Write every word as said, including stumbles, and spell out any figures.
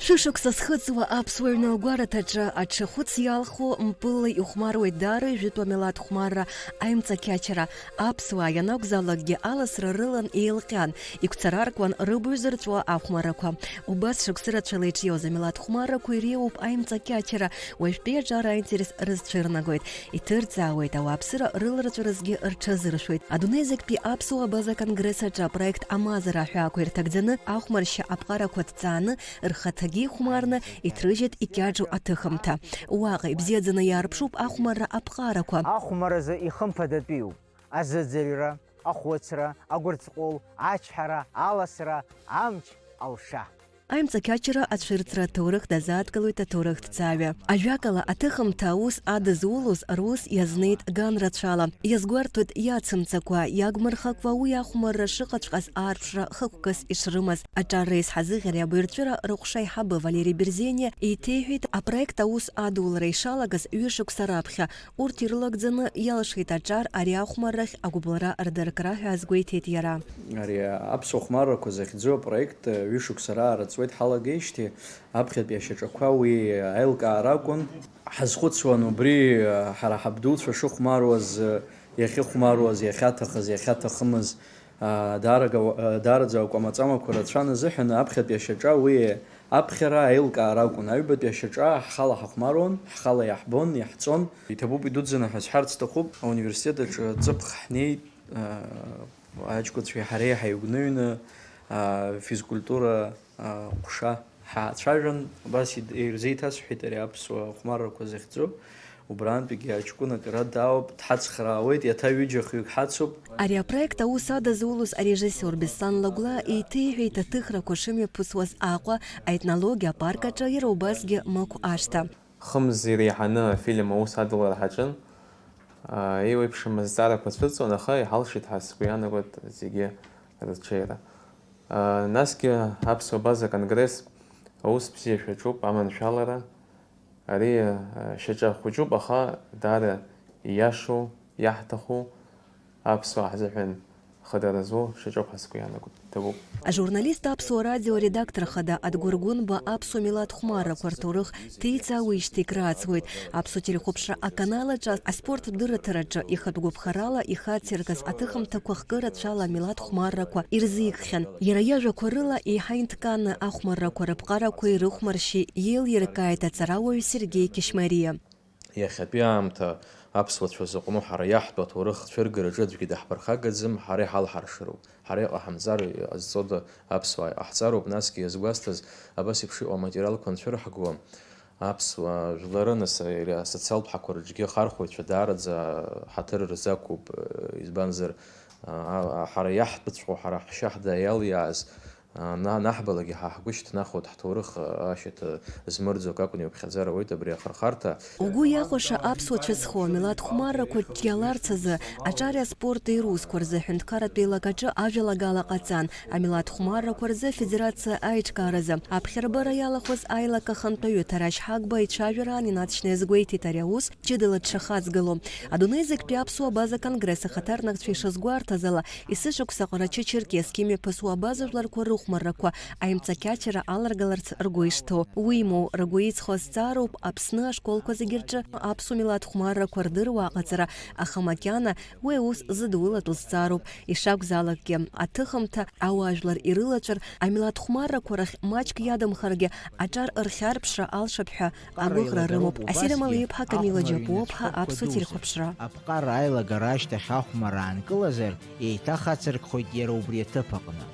Шәышықәса зхыҵуа аԥсуа ҩны агәараҭаҿы аҽа хәыц иалху мпылла ихәмаруеит даара ижәытәу амилаҭ хәмарра аимҵақьачара. Аԥсуаа ианакәзаалакгьы аласра рылан еилҟьан, игәцараркуан рыбаҩ зырҵәо ахәмаррақәа. Убас шықәса рацәала иҿиоз амилаҭ хәмаррақәа иреиуоуп аимҵақьачара, уажәтәи аҿар аинтерес рызцәырнагоит, иҭырҵаауеит, ауааԥсыра рыларҵәаразгьы рҽазыршәоит. Адунеи зегьтәи аԥсуа абаза конгресс аҿы апроект Амазара аҳәаақәа ирҭагӡаны ахәмаршьа аԥҟарақәа ҭҵааны, рхаҭагьы ихәмарны иҭрыжьит икьаҿу аҭыхымҭа. Уаҟа ибзиаӡаны иаарԥшуп ахәмарра аԥҟарақәа. Ахәмаразы ихымԥадатәиуп азыӡырҩра, ахәыцра, агәырҵҟәыл, ачҳара, аласра, амч, алша. Аимҵақьачара ацәырҵра аҭоурых дазааҭгылоит аҭоурыхҭҵааҩы. Ажәакала, аҭыхымҭа аус адызулоз рус иазнеит ган рацәала. Иазгәарҭоит иацымҵакәа, иагмырхакәа уи ахәмарра шыҟаҵәҟьаз аарԥшра хықәкыс ишрымаз. Аҿар реизҳа зыӷьареи абаҩрҵәыра рыҟәша аиҳабы Валери Берзениа еиҭеиҳәеит, апроект аус адулара ишалагаз ҩышықәса раԥхьа. Урҭ ирылагӡаны иалшеит аҿар ари ахәмаррахь агәыбылра рдыркра ҳәа азгәеиҭеит иара. Ари аԥсуа хәмаррақәа захьӡу апроект ҩышықәса раара ҵуеит ҳалагеижьҭеи, аԥхьатәи ашьаҿақәа уи аилкаара акәын. Ҳазхәыцуан убри, ҳара ҳабдуцәа шыхәмаруаз, иахьыхәмаруаз, иахьаҭахыз, иахьаҭахымыз, даарага-, даараӡа акәамаҵамақәа рацәан азыҳәан аԥхьатәи ашьаҿа уи аԥхьара аилкаара акәын. Аҩбатәи ашьаҿа ҳхала ҳахәмаруан, ҳхала иаҳбон, иаҳҵон. Иҭабуп идуӡӡаны ҳәа сҳәарц сҭахуп, ауниверситет аҿы ҵыԥх ҳнеит, аҷкәынцәеи ҳареи ҳаигәныҩны, физкультура ҟәша ҳаацәажәан, абас ид-, ирзеиҭасҳәеит ари аԥсуа хәмаррақәа захьӡу. Убрантәигьы аҷкәын акы ара даауп, дҳацхраауеит, иаҭа ҩыџьа хҩык ҳацуп. Ари апроект аус адызулоз арежиссиор Беслан Лагәлаа еиҭеиҳәеит аҭыхрақәа шымҩаԥысуаз Аҟәа, аетнологиа апарк аҿы, иара убасгьы Мықә ашҭа. Хымз иреиҳаны афильм аус адулара ҳаҿын. Еиуеиԥшым азҵаарақәа цәырҵуан, аха иҳалшеит ҳәа сгәы иаанагоит зегьы рырҽеира. Насгьы аԥсуа база конгресс аус бзиа шәаҿуп, аманшәалара. Ари, а, шьаҿа хәыҷуп, аха даара ииашоу, иаҳҭаху, аԥсуаа ҳзыҳәан хадара змоу шьаҿоуп ҳәа сгәы иаанагоит, ҭабуп. Ажурналист, аԥсуа радио аредактор хада Адгәыр Гәынба аԥсуа милаҭ хәмаррақәа рҭоурых ҭеиҵаауеижьҭеи краацуеит. Аԥсуа телехәаԥшра аканал аҿы аспорт дырраҭараҿы ихатә гәаԥхарала ихациркыз аҭыхымҭақәа хкы рацәала амилаҭ хәмаррақәа ирзикхьан. Иара иажәақәа рыла, еиҳа инҭкааны ахәмаррақәа рыԥҟарақәеи рыхәмаршьеи еилиркааит аҵарауаҩ Сергеи Кьышьмариа. Иахьатәи аамҭа аԥсуацәа зыҟәну ҳара иаҳтәу аҭоурых цәыргараҿы аӡәгьы даҳԥырхагаӡам, ҳара иҳалҳаршароуп. Ҳара иҟаҳамҵар иҟазҵода, аԥсуаа иҟаҳҵароуп, насгьы иазгәасҭаз абас еиԥш иҟоу аматериалқәа анцәырҳго, аԥсуаа жәлары, нас, иара асоциалтә ҳақәа рҿгьы ахархәаҩцәа даараӡа ҳаҭыр рзақәуп, избанзар, а, а, ҳара иаҳтәыҵәҟьоу, ҳара ҳшьа ҳда иалиааз, а, на-, анаҳбалагьы ҳа ҳгәы шьҭнахуеит, ҳҭоурых, а, ашьаҭа змырӡо акакәны иуԥхьаӡар ауеит абри ахырхарҭа. Угәы иахәаша аԥсуа цәа зхоу амилаҭ хәмаррақәа ҿиаларц азы, аҿари аспорти русқәа рзы аҳәынҭқарратә еилакаҿы ажәалагала ҟаҵан, амилаҭ хәмаррақәа рзы афедерациа аиҿкааразы аԥхьарбара иалахәыз аилак ахантәаҩы Ҭарашь Ҳагба ицәажәараан инаҵшьны иазгәеиҭеит ари аус ҷыдала дшахаҵгылоу. Адунеи зегьтәи аԥсуа база конгресс ахаҭарнакцәа ишазгәарҭаз ала, есышықәса Ҟарачы-Черкесск имҩаԥысуа абаза жәларқәа рыхәмаррақәа аимҵақьачара аларгаларц ргәы ишҭоу. Уимоу, ргәы иҵхо азҵаароуп Аԥсны ашколқәа зегьы рҿы аԥсуа милаҭ хәмаррақәа рдыруа аҟаҵара, аха макьана уи аус зыдулатәу зҵаароуп. Ишакәзаалакгьы, аҭыхымҭа ауаажәлар ирылаҵәар, амилаҭ хәмаррақәа рахь маҷк иадамхаргьы, аҿар рхьарԥшра алшап ҳәа агәыӷра рымоуп. Асида Малиаԥҳа, Камила Џьапуаԥҳа, Аԥсуа телехәаԥшра. Аԥҟара аилагара ашьҭахь ахәмарра аанкылазар, еиҭах ацыркхоит иара убри аҭыԥ аҟны.